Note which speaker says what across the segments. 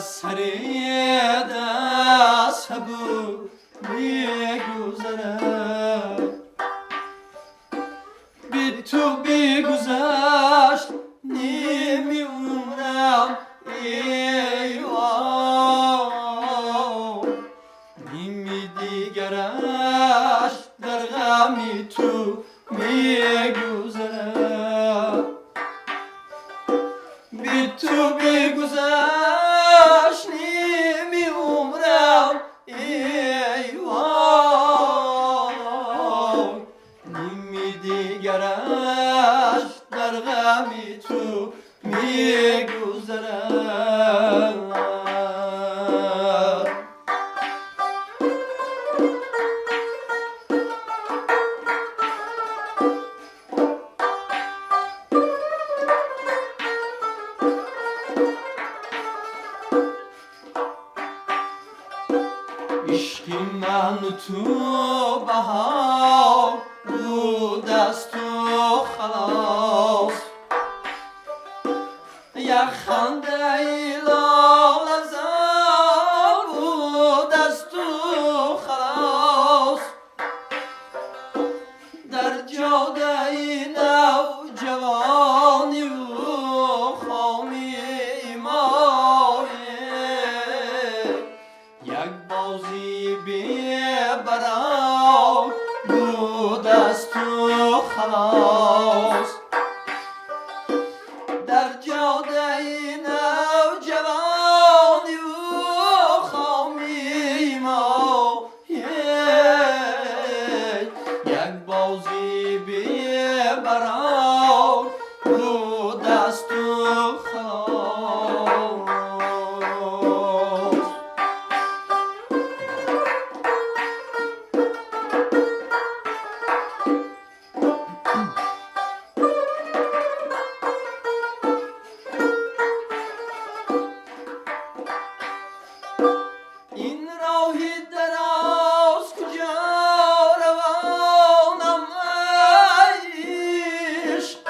Speaker 1: Аз сари даст мегузарад, би ту бигузашт ними умрам, эй вой, ними дигараш дар ғами ту мегузарад. Би ту бигузашт ними умрам, эй вой, ними дигараш дар ғами ту мегузарад. Ишқи ману ту баҳор будасту халос, як хандаи лолазор будасту халос. Дар ҷодаи навҷавониву хомии мо як бозии бебарор будасту халос. Дар ҷодаи навҷавониву хомии мо як бозии бебарор будасту халос. Ин роҳи дароз куҷо равонам, ай ишқ?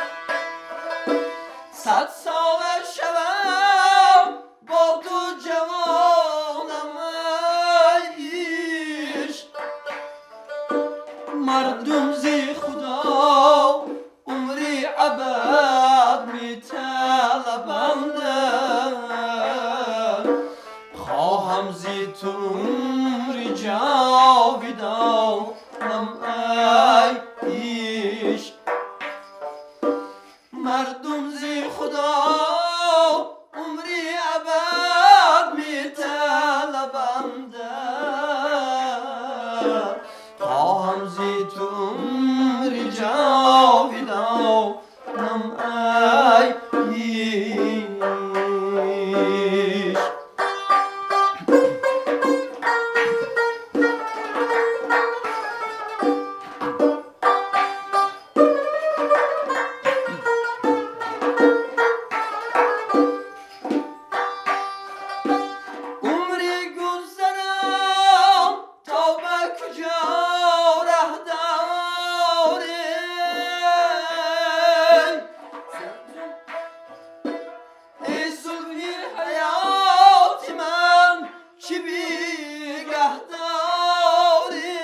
Speaker 1: 100 сола шавам, бо ту ҷавонам, ай ишқ. Мардум зи Худо умри абад металабанд, хоҳам зи ту умри ҷовидонам, ай ишқ. Мардум зи Худо умри абад металабанд, хоҳам зи ту умри ҷовидонам, ай ишқ. Умри гузарам то ба куҷо раҳ дорӣ? Эй зулфи ҳаёти ман, чӣ бигаҳ дорӣ?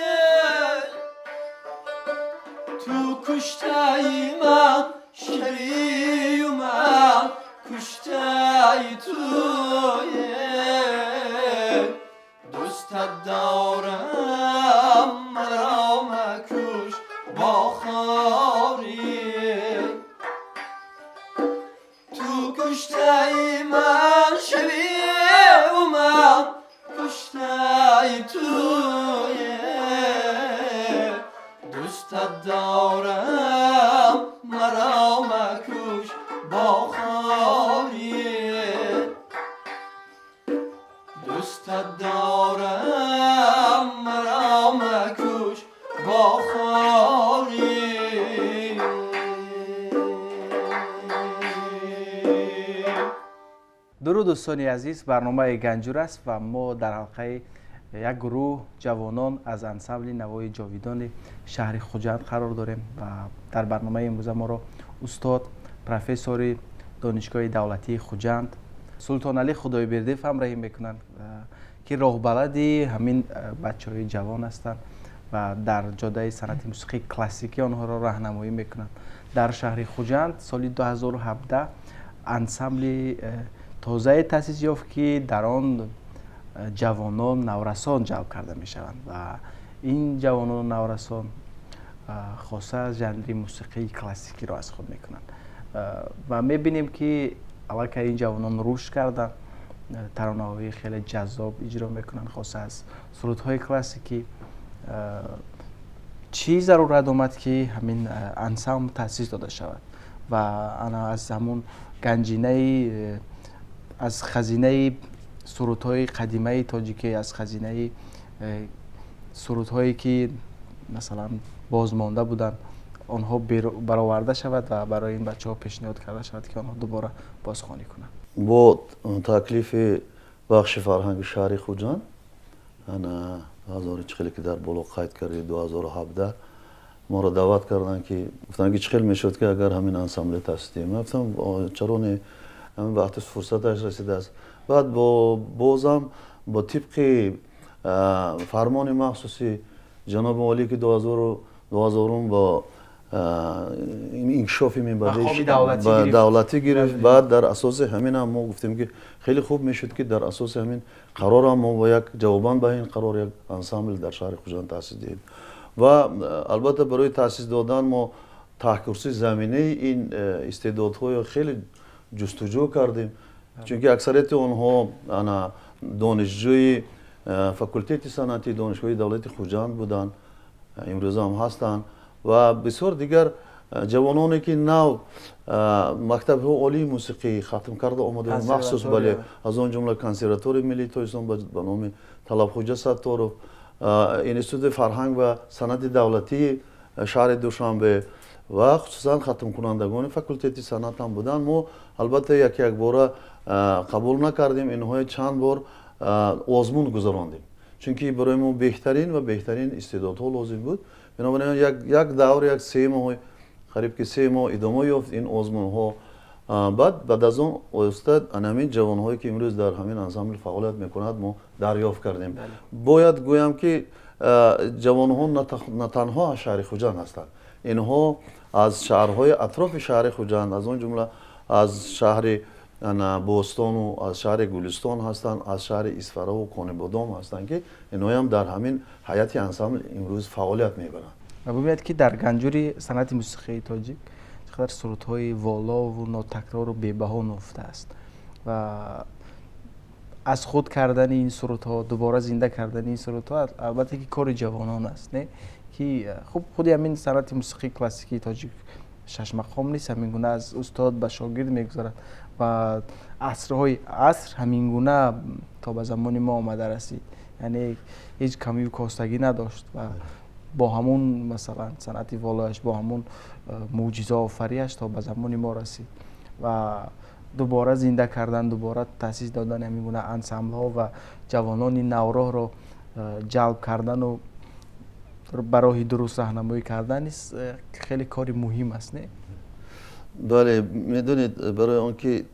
Speaker 1: Ту куштаи ман шавию ман куштаи туе. Дӯстат дорам, маро макуш бо хорӣ. Ту куштаи ман шавию ман куштаи туе. Дӯстат дорам, маро макуш бо хорӣ. Дӯстат дорам, маро макуш бо хорӣ.
Speaker 2: Дуруд, дӯстони азиз, барномаи Ганҷур аст ва мо дар ҳалқаи як гурӯҳ ҷавонон аз ансамбли Навои Ҷовидони шаҳри Хуҷанд қарор дорем ва дар барномаи имрӯза моро устод, профессори Донишгоҳи давлатии Хуҷанд, Султоналӣ Худойбердиев ҳамроҳӣ мекунанд, ки роҳбалади ҳамин бачаҳои ҷавон ҳастанд ва дар ҷодаи санъати мусиқии классикӣ онҳоро роҳнамоӣ мекунанд. Дар шаҳри Хуҷанд соли 2017 ансамбли тозае таъсис ёфт, ки дар он ҷавонон, наврасон ҷалб карда мешаванд ва ин ҷавонону наврасон хоса жанри мусиқии классикиро аз худ мекунанд. Ва мебинем, ки аллакай ин ҷавонон рушд карданд, таронаҳои хеле ҷаззоб иҷро мекунанд, хоса аз сурудҳои классикӣ. Чӣ зарурат омад, ки ҳамин ансамбл таъсис дода шавад ва ана аз ҳамун ганҷинаи, аз хазинаи сурудҳои қадимаи тоҷикӣ, аз хазинаи сурудҳое, ки масалан бозмонда буданд, онҳо бароварда шавад ва барои ин бачаҳо пешниҳод карда шавад, ки онҳо дубора бозхонӣ кунанд?
Speaker 3: Бо таклифи бахши фарҳанги шаҳри Хуҷанд, ана ҳазори чӣ хеле ки дар боло қайд кардӣ, 2017 моро даъват карданд, ки гуфтанд, ки чӣ хел мешуд, ки агар ҳамин ансамбле таъсис диҳем. Ман гуфтам, чаро не, ҳамин вақти фурсаташ расидааст. Баъд бо бозам бо тибқи фармони махсуси ҷаноби олӣ, ки дуҳазорум бо инкишофи
Speaker 2: мақоми давлатӣ гирифт.
Speaker 3: Давлатӣ гирифт. Баъд дар асоси ҳамин ҳам мо гуфтем, ки хеле хуб мешуд, ки дар асоси ҳамин қарорам мо бо як ҷавобан ба ин қарор як ансамбл дар шаҳри Хуҷанд таъсис диҳем. Ва албатта, барои таъсис додан мо таҳкурси заминаи ин истеъдодҳоро хеле ҷустуҷӯ кардем, чунки аксарияти онҳо ана донишҷӯи факултети санъатии Донишгоҳи давлати Хуҷанд буданд, имрӯза ҳам ҳастанд, ва бисёр дигар ҷавононе, ки нав мактабҳои олии мусиқӣ хатм карда омада, махсус, бале, аз он ҷумла Консерваторияи миллии Тоҷикистон ба номи Талабхоҷа Сатторов, Институти фарҳанг ва санъати давлатии шаҳри Душанбе ва хусусан хатмкунандагони факултети санъат ҳам буданд. Мо албатта як якбора қабул накардем инҳои, чанд бор озмун гузарондем, чунки барои мо беҳтарин ва беҳтарин истеъдодҳо лозим буд. Бинобар ин як давр, як 3 моҳ, қариб ки 3 моҳ идома ёфт ин озмунҳо. Баъд аз он оҳиста ҳамин ҷавонҳое, ки имрӯз дар ҳамин ансамбл фаъолият мекунад, мо дарёфт кардем. Бояд гӯям, ки ҷавонҳо на танҳо аз шаҳри Хуҷанд ҳастанд, инҳо аз шаҳрҳои атрофи шаҳри Хуҷанд, аз он ҷумла аз шаҳри Бостону аз шаҳри Гулистон ҳастанд, аз шаҳри Исфараву Конибодом ҳастанд, ки инҳоям дар ҳамин ҳайати ансамбл имрӯз фаъолият мебаранд.
Speaker 2: Ва бибинед, ки дар ганҷури санъати мусиқии тоҷик чӣ қадар сурудҳои волову нотакрору бебаҳо нуфтааст ва аз худ кардани ин сурудҳо, дубора зинда кардани ин сурудҳо, албатта ки кори ҷавонон аст, не ки хуб, худи ҳамин санъати мусиқии классикии тоҷик шашмақом нест, ҳамин гуна аз устод ба шогирд мегузарад ва асрҳои аср ҳамин гуна то ба замони мо омада расид, яъне ҳеҷ камию костагӣ надошт ва бо ҳамун масалан санъати волояш, бо ҳамун мӯъҷизаофариаш то ба замони мо расид. Ва дубора зинда кардан, дубора таъсис додани ҳамин гуна ансамблҳо ва ҷавонони навроҳро ҷалб кардану ба роҳи дуруст раҳнамоӣ кардан низ хеле кори муҳим аст, не?
Speaker 3: Бале, медонед, барои он ки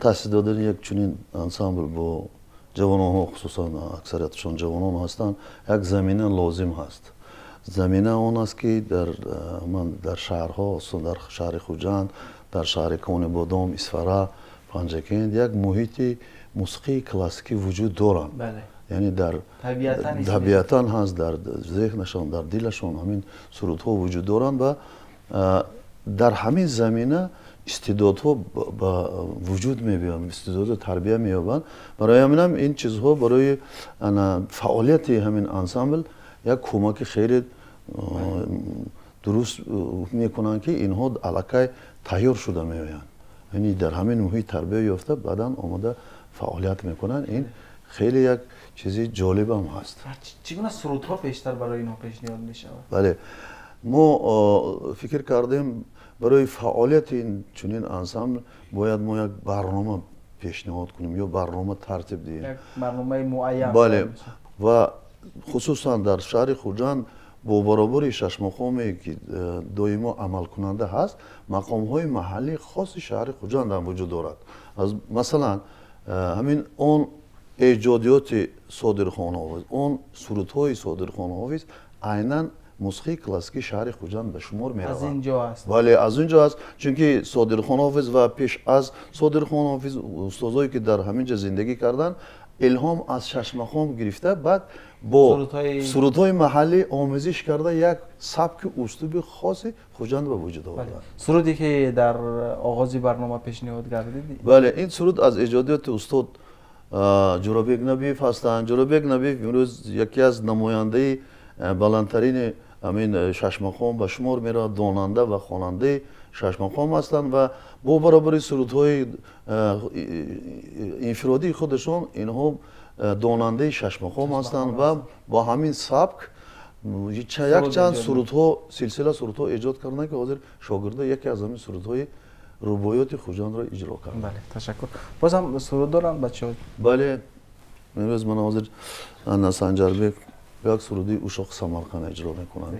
Speaker 3: таъсис додани як чунин ансамбл бо ҷавононҳо, хусусан аксариятшон ҷавонон ҳастанд, як замина лозим ҳаст. Замина он аст, ки дар ман дар шаҳрҳо, хусусан дар шаҳри Хуҷанд, дар шаҳри Конибодом, Исфара, Панҷакент як муҳити мусиқии классикӣ вуҷуд доранд, яъне дар табиатан ҳаст, дар зеҳнашон, дар дилашон ҳамин сурудҳо вуҷуд доранд ва дар ҳамин замина истеъдодҳо ба вуҷуд мебиёнд, истеъдодҳо тарбия меёбанд. Барои ҳаминам ин чизҳо барои фаъолияти ҳамин ансамбл як кӯмаки хеле дуруст мекунанд, ки инҳо аллакай тайёр шуда меоянд, яъне дар ҳамин муҳит тарбия ёфта, баъдан омода фаъолият мекунанд. Ин хеле як чизи ҷолибам ҳаст.
Speaker 2: Чӣ гуна сурудҳо бештар барои инҳо пешниҳод мешавад?
Speaker 3: Бале, мо фикр кардем, барои фаъолияти чунин ансамбл бояд мо як барнома пешниҳод кунем ё барнома тартиб диҳем.
Speaker 2: Барномаи муайян.
Speaker 3: Бале, ва хусусан дар шаҳри Хуҷанд. Бо баробари шашмақоме ки доимо амалкунанда ҳаст, мақомҳои маҳаллии хоси шаҳри Хуҷанд ҳам вуҷуд дорад. Масалан, ҳамин он эҷодиёти Содирхон Ҳофиз, он сурудҳои Содирхон Ҳофиз айнан мусиқии классикии шаҳри Хуҷанд ба шумор меравад.
Speaker 2: Аз ин ҷо аст.
Speaker 3: Бале, аз ин ҷо аст, чунки Содирхон Ҳофиз ва пеш аз Содирхон Ҳофиз устозое ки дар ҳамин ҷо зиндагӣ карданд, илҳом аз шашмақом гирифта, баъд бо сурудҳои маҳаллӣ омезиш карда як сабки услуби хоси Хуҷанд ба вуҷуд оварданд.
Speaker 2: Суруде ки дар оғози барнома пешниҳод гардид?
Speaker 3: Бале, ин суруд аз эҷодиёти устод Ҷӯрабек Набиев ҳастанд. Ҷӯрабек Набиев имрӯз яке аз намояндаи баландтарини ҳамин шашмақом ба шумор меравад, донанда ва хонандаи шашмақом ҳастанд ва бо баробари сурудҳои инфиродии худашон инҳо донандаи шашмақом ҳастанд ва бо ҳамин сабк якчанд сурудҳо, силсила сурудҳо эҷод карданд, ки ҳозир шогирдо яке аз ҳамин сурудҳои рубоёти Хуҷандро иҷро карданд.
Speaker 2: Бале, ташаккур. Боз ҳам суруд доранд бачаҳо?
Speaker 3: Бале, имрӯз ман ҳозир ана Санҷарбек як суруди Ушоқи Самарқанд иҷро мекунанд.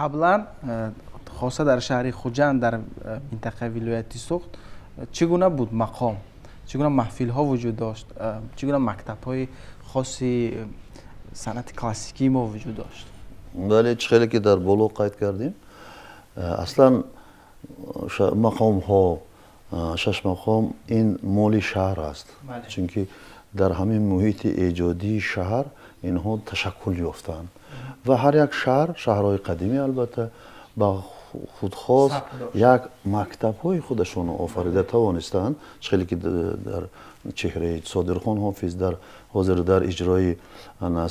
Speaker 2: Қаблан, хоса дар шаҳри Хуҷанд, дар минтақаи вилояти Суғд, чӣ гуна буд мақом, чӣ гуна маҳфилҳо вуҷуд дошт, чӣ гуна мактабҳои хоси санъати классикии мо вуҷуд дошт?
Speaker 3: Бале, чӣ хеле ки дар боло қайд кардем, аслан мақомҳо, шашмақом ин моли шаҳр аст, чунки дар ҳамин муҳити эҷодии шаҳр инҳо ташаккул ёфтанд ва ҳар як шаҳр, шаҳрҳои қадимӣ албатта, ба худхос як мактабҳои худашонро офарида тавонистанд. Чӣ хеле ки дар чеҳраи Содирхон Ҳофиз, дар ҳозир дар иҷрои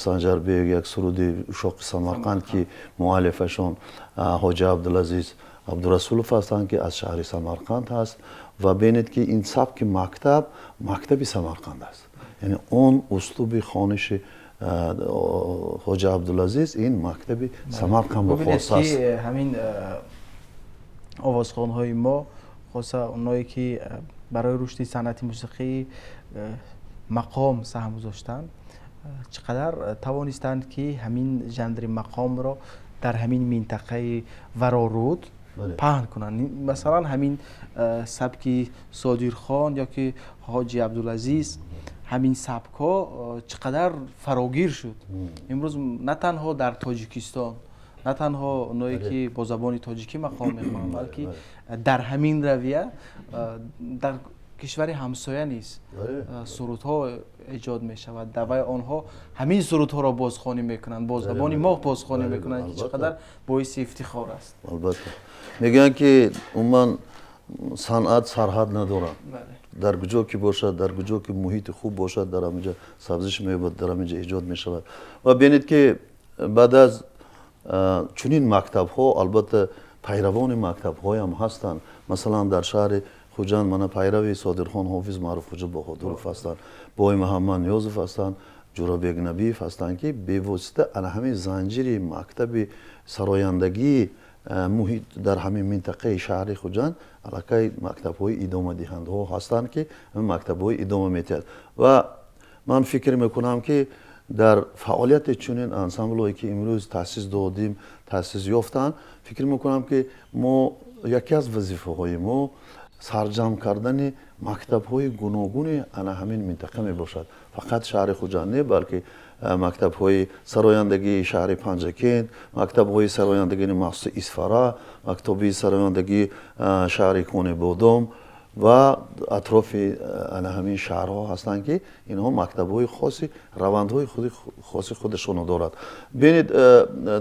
Speaker 3: Санҷарбег як суруди Ушоқи Самарқанд, ки муаллифашон Ҳоҷа Абдулазиз Абдурасулов ҳастанд, ки аз шаҳри Самарқанд ҳаст. Ва бинед, ки ин сабки мактаб, мактаби Самарқанд аст, яъне он услуби хониши Хоҷа Абдулазиз ин мактаби Самарқандро хос аст.
Speaker 2: Ҳамин овозхонҳои мо, хоса оное ки барои рушди санъати мусиқии мақом саҳм гузоштанд, чӣ қадар тавонистанд, ки ҳамин жанри мақомро дар ҳамин минтақаи вароруд паҳн кунанд. Масалан, ҳамин сабки Содирхон ё ки Ҳоҷи Абдулазиз, ҳамин сабкҳо чӣ қадар фарогир шуд имрӯз на танҳо дар Тоҷикистон, на танҳо оное ки бо забони тоҷикӣ мақом мехонанд, балки дар ҳамин равия дар кишвари ҳамсоя низ сурудҳо эҷод мешавад ва онҳо ҳамин сурудҳоро бозхонӣ мекунанд, бо забони мо бозхонӣ мекунанд, ки чӣ қадар боиси ифтихор аст.
Speaker 3: Албатта, мегӯянд, ки умуман санъат сарҳад надорад. Дар куҷо ки бошад, дар куҷо ки муҳити хуб бошад, дар ҳаминҷа сабзиш меёбад, дар ҳаминҷа эҷод мешавад. Ва бинед, ки баъд аз чунин мактабҳо, албатта, пайравони мактабҳоям ҳастанд. Масалан, дар шаҳри Хуҷанд мана пайрави Содирхон Ҳофиз Маъруфхоҷа Баҳодуров ҳастанд, Бой Муҳаммад Ниёзов ҳастанд, Ҷурабек Набиев ҳастанд, ки бевосита ана ҳамин занҷири мактаби сарояндагии муҳит дар ҳамин минтақаи шаҳри Хуҷанд аллакай мактабҳои идомадиҳандаҳо ҳастанд, ки ҳамин мактабҳои идома медиҳад. Ва ман фикр мекунам, ки дар фаъолияти чунин ансамблҳое, ки имрӯз таъсис додим, таъсис ёфтанд, фикр мекунам, ки мо яке аз вазифаҳои мо сарҷамъ кардани мактабҳои гуногуни ана ҳамин минтақа мебошад. Фақат шаҳри Хуҷанд не, балки мактабҳои сарояндагии шаҳри Панҷакент, мактабҳои сарояндагии махсуси Исфара, мактаби сарояндагии шаҳри Конибодом ва атрофи ана ҳамин шаҳрҳо ҳастанд, ки инҳо мактабҳои хоси, равандҳои худи хоси худашонро дорад. Бинед,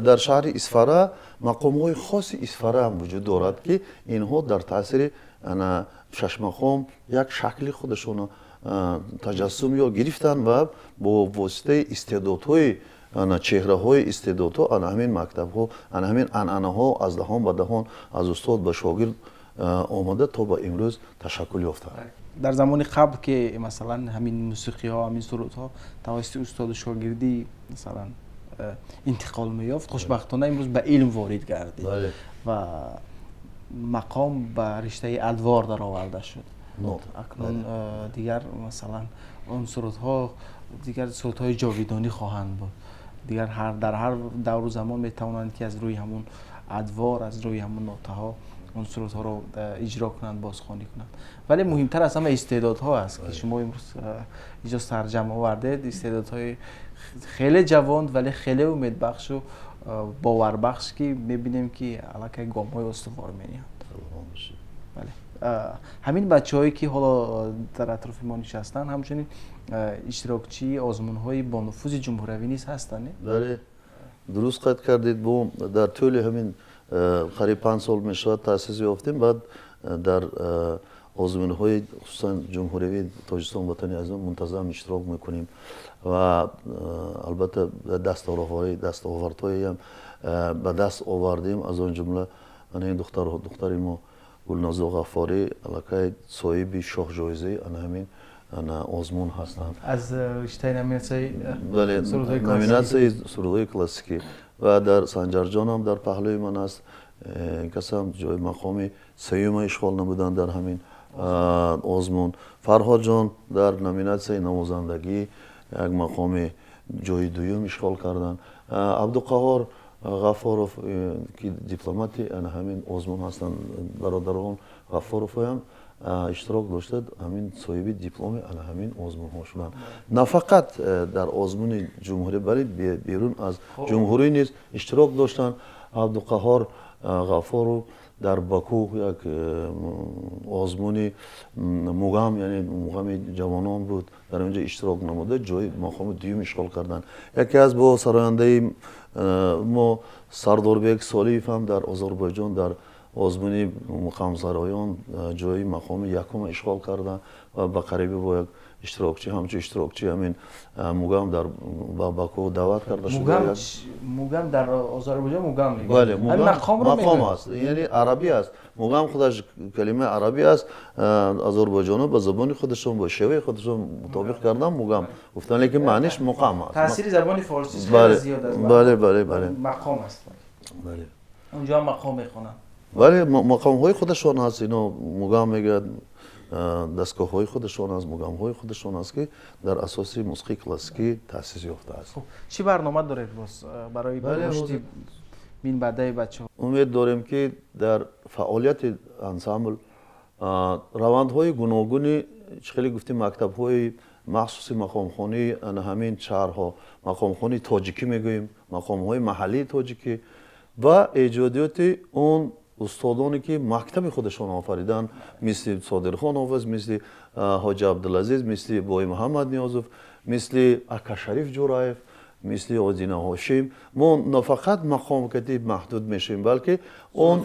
Speaker 3: дар шаҳри Исфара мақомҳои хоси Исфара ҳам вуҷуд дорад, ки инҳо дар таъсири ана шашмақом як шакли худашонро таҷассум ё гирифтанд ва бо воситаи истеъдодҳои чеҳраҳои истеъдодҳо ана ҳамин мактабҳо, ана ҳамин анъанаҳо аз даҳон ба даҳон, аз устод ба шогирд омада то ба имрӯз ташаккул ёфтанд.
Speaker 2: Дар замони қабл ки масалан ҳамин мусиқиҳо, ҳамин сурудҳо тавассути устоду шогирдӣ масалан интиқол меёфт, хушбахтона имрӯз ба илм ворид гардид ва мақом ба риштаи адвор дароварда шуд. Акнун дигар масалан он сурудҳо дигар сурудҳои ҷовидонӣ хоҳанд буд. Дигар дар ҳар давру замон метавонанд ки аз рӯи ҳамун адвор, аз рӯи ҳамун нотаҳо он сурудҳоро иҷро кунанд, бозхонӣ кунанд. Вале муҳимтар аз ҳама истеъдодҳо аст ки шумо имрӯз инҷо сарҷамъ овардед, истеъдодҳои хеле ҷавон, вале хеле умедбахшу боварбахш, ки мебинем ки аллакай гомҳои устувор мениҳанд. Бале, ҳамин бачаҳое ки ҳоло дар атрофи мо нишастанд, ҳамчунин иштирокчии озмунҳои бонуфузи ҷумҳуриявӣ низ ҳастанд.
Speaker 3: Бале, дуруст қайд кардед. Бо дар тӯли ҳамин қариб 5 сол мешавад таъсис ёфтем, баъд дар озмунҳои хусусан ҷумҳуриявии Тоҷикистон, ватани азизон, мунтазам иштирок мекунем ва албатта дастовардҳоеам ба даст овардем. Аз он ҷумла ана ин духтари мо Гулнозо Ғаффорӣ аллакай соҳиби шоҳҷоизаи ана ҳамин ана озмун ҳастанд.
Speaker 2: Аз риштаи номинатсияи
Speaker 3: Бале, номинатсияи сурудҳои классикӣ. Ва дар Санҷарҷонам дар паҳлӯи ман аст, касам ҷои мақоми сеюма ишғол намуданд дар ҳамин озмун. Фарҳодҷон дар номинатсияи навозандагӣ як мақоми ҷои дуюм ишғол карданд. Абдуқаҳор Ғаффоров, ки дипломати ана ҳамин озмун ҳастанд, бародарон Ғаффоровҳоям иштирок дошта, ҳамин соҳиби дипломи ана ҳамин озмунҳо шуданд. На фақат дар озмуни ҷумҳурӣ, бале берун аз ҷумҳурӣ низ иштирок доштанд. Абдуқаҳор Ғаффоров дар Баку як озмуни муғам, яъне муғами ҷавонон буд, дар онҷо иштирок намуда, ҷои мақоми дуюм ишғол карданд. Яке аз бо сарояндаи мо Сардорбек Солиев ҳам дар Озарбойҷон дар озмуни муқамсароён ҷои мақоми якума ишғол карданд ва ба қариби бо як иштирокчӣ, ҳамчун иштирокчи ҳамин мугам дар ба Баку даъват карда шуда.
Speaker 2: Мугам дар Озарбойҷон мугам?
Speaker 3: Бале, мақом аст, яъне арабӣ аст. Мугам худаш калимаи арабӣ аст, озарбойҷоно ба забони худашон, бо шеваи худашон мутобиқ кардан мугам гуфтан, лекин маъниш муқам аст.
Speaker 2: Таъсири забони форсӣ хеле зиёд аст.
Speaker 3: Бале, бале, бале.
Speaker 2: Мақом аст.
Speaker 3: Бале.
Speaker 2: Онҷо ҳам мақом мехонанд?
Speaker 3: Бале, мақомҳои худашон ҳаст. Ино мугам мегӯяд, дастгоҳҳои худашон аст, мугамҳои худашон аст, ки дар асоси мусиқии классикӣ таъсис ёфтааст.
Speaker 2: Чӣ барнома доред боз барои рушди минбаъдаи бачаҳо?
Speaker 3: Умед дорем, ки дар фаъолияти ансамбл равандҳои гуногуни, чӣ хеле гуфтем, мактабҳои махсуси мақомхонии ана ҳамин шаҳрҳо, мақомхонии тоҷикӣ мегӯем, мақомҳои маҳаллии тоҷикӣ ва эҷодиёти он устодоне ки мактаби худашон офариданд, мисли Содирхон Ҳофиз, мисли Ҳоҷи Абдулазиз, мисли Бои Муҳаммад Ниёзов, мисли Акашариф Ҷураев, мисли Одина Ҳошим, мо на фақат мақомкатӣ маҳдуд мешавем, балки он,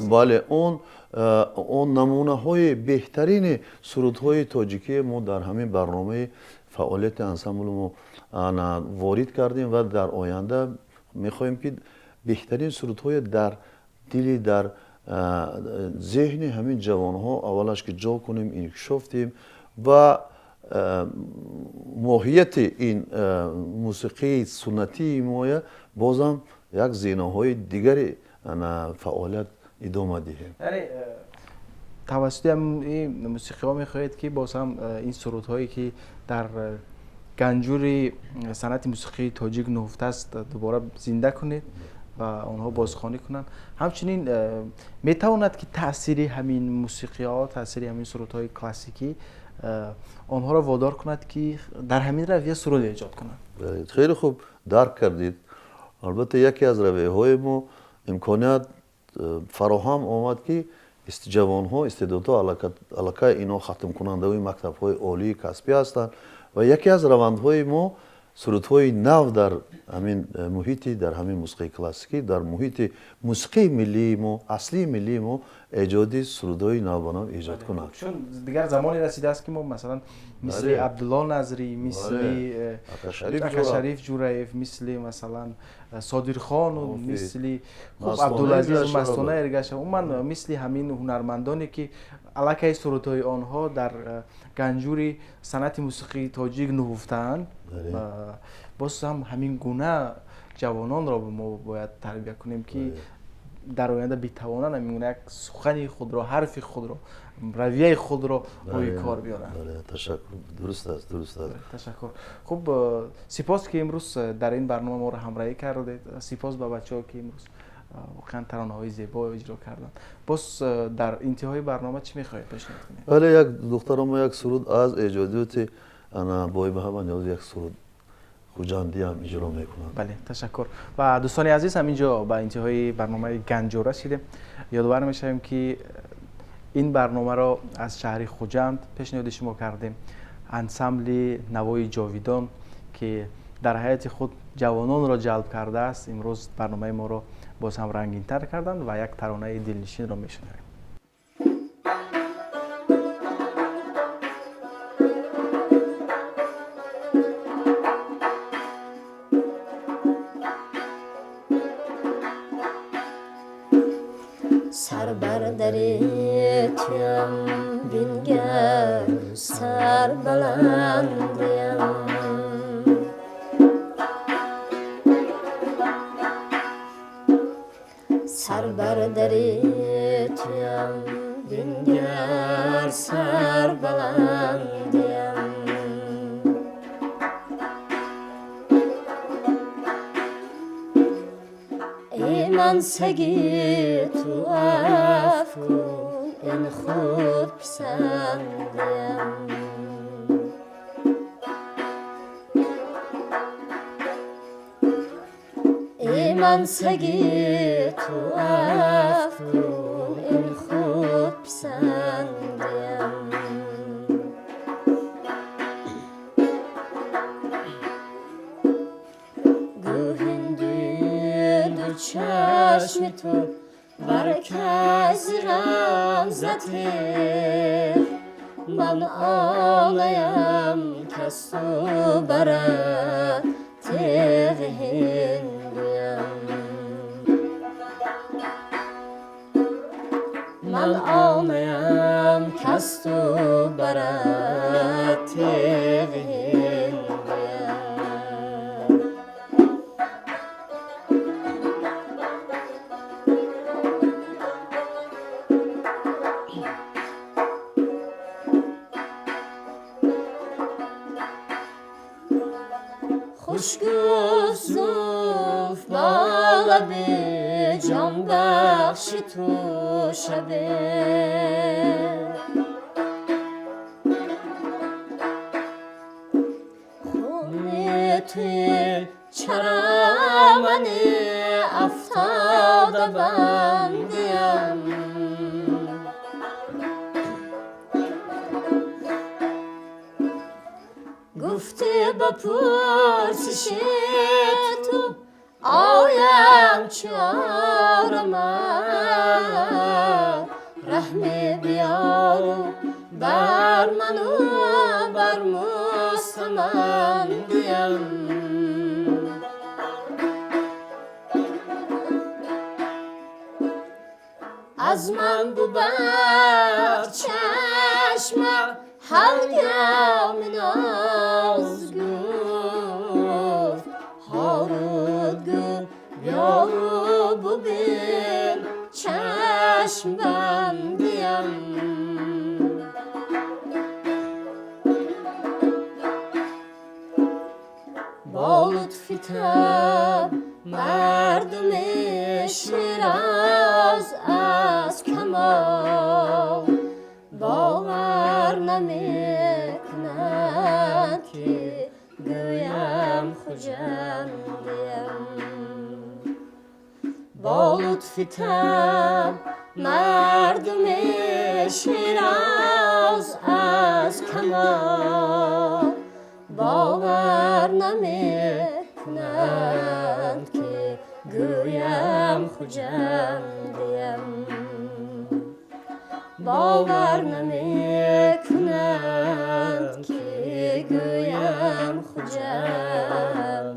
Speaker 3: бале, он намунаҳои беҳтарини сурудҳои тоҷикие мо дар ҳамин барномаи фаъолияти ансамбли мо ворид кардем ва дар оянда мехоҳем, ки беҳтарин сурудҳое дар дили, дар зеҳни ҳамин ҷавонҳо аввалаш ки ҷо кунем, инкишоф диҳем ва моҳияти ин мусиқии суннатии моя бозам як зинаҳои дигари фаъолият идома диҳем.
Speaker 2: Яъне тавассути ин мусиқиҳо мехоҳед, ки боз ҳам ин сурудҳое ки дар ганҷури санъати мусиқии тоҷик нуҳуфтааст, дубора зинда кунед ва онҳо бозхонӣ кунанд. Ҳамчунин метавонад, ки таъсири ҳамин мусиқиҳо, таъсири ҳамин сурудҳои классикӣ онҳоро водор кунад, ки дар ҳамин равия суруд эҷод кунанд.
Speaker 3: Хеле хуб дарк кардед. Албатта, яке аз равияҳои мо имконият фароҳам омад, ки ҷавонҳо, истеъдодҳо, аллакай ино хатмкунандаҳои мактабҳои олии касбӣ ҳастанд ва яке аз равандҳои мо Сурудҳои нав дар ҳамин муҳити, дар ҳамин мусиқии классикӣ, дар муҳити мусиқии миллии мо, аслии миллии мо эҷоди сурудҳои навбанав эҷод кунад.
Speaker 2: Чун дигар замоне расидааст, ки мо, масалан, мисли Абдулло Назрӣ, мисли Акашариф Ҷураев, мисли, масалан, Содирхону, мисли, хуб, Абдулазиз, Мастона Эргаша, умуман мисли ҳамин ҳунармандоне, ки аллакай сурудҳои онҳо дар ганҷури санъати мусиқии тоҷик нуҳуфтаанд, боз ҳам ҳамин гуна ҷавононро мо бояд тарбия кунем, ки дар оянда битавонанд ҳамин гуна як сухани худро, ҳарфи худро, равияи худро рӯи кор биёранд.
Speaker 3: Ташаккур, дуруст аст, дуруст аст.
Speaker 2: Ташаккур. Хуб, сипос, ки имрӯз дар ин барнома моро ҳамроҳӣ кардед. Сипос ба бачаҳо, ки имрӯз воқеан таронаҳои зебо иҷро карданд. Боз дар интиҳои барнома чӣ мехоҳед пешниҳод кунед?
Speaker 3: Бале, як духтаромо як суруд аз эҷодиёти Боймуҳаммад Ниёзӣ, як суруд хуҷандиам иҷро мекунанд.
Speaker 2: Бале, ташаккур. Ва дӯстони азиз, ҳамин ҷо ба интиҳои барномаи Ганҷур расидем. Ёдовар мешавем, ки ин барномаро аз шаҳри Хуҷанд пешниҳоди шумо кардем. Ансамбли Навои Ҷовидон, ки дар ҳайати худ ҷавононро ҷалб кардааст, имрӯз барномаи моро боз ҳам рангинтар карданд ва як таронаи дилнишинро мешунавем.
Speaker 4: Сар бар дари туям, бингар, сар баландиям. Сар бар дари туям, бингар, сар баландиям. Эй ман саги ту, афв кун, ин худ писандиям. Эй ман саги ту, афв кун, ин худ писандиям. Гӯ ҳиндуи ду чашми ту бар кас ғамза тиғ, ман онаям, кас ту барад тиғи ҳиндуям. Ман онаям, кас ту барад тиғи ҳиндуям. Хуш гуфт зулф бо лаби ҷонбахши ту шабе, хуни туи чаро мани афтода бандиям. Гуфтӣ ба пурсиши ту оям чорама, раҳме биёру бар ману бар мустамандиям. Аз ман бубар чашма, ҳангоми ноз гуфт ҳорут гӯ, биёру бубин чашм бандиям. Бо лутфи таб мардуми Широз аз камол бовар намекунад, ки гӯям хуҷандиям. Бо лутфи таб мардуми Широз аз камол Бовар намекунанд, ки гӯям хуҷандиям. Бовар намекунанд, ки гӯям хуҷандиям.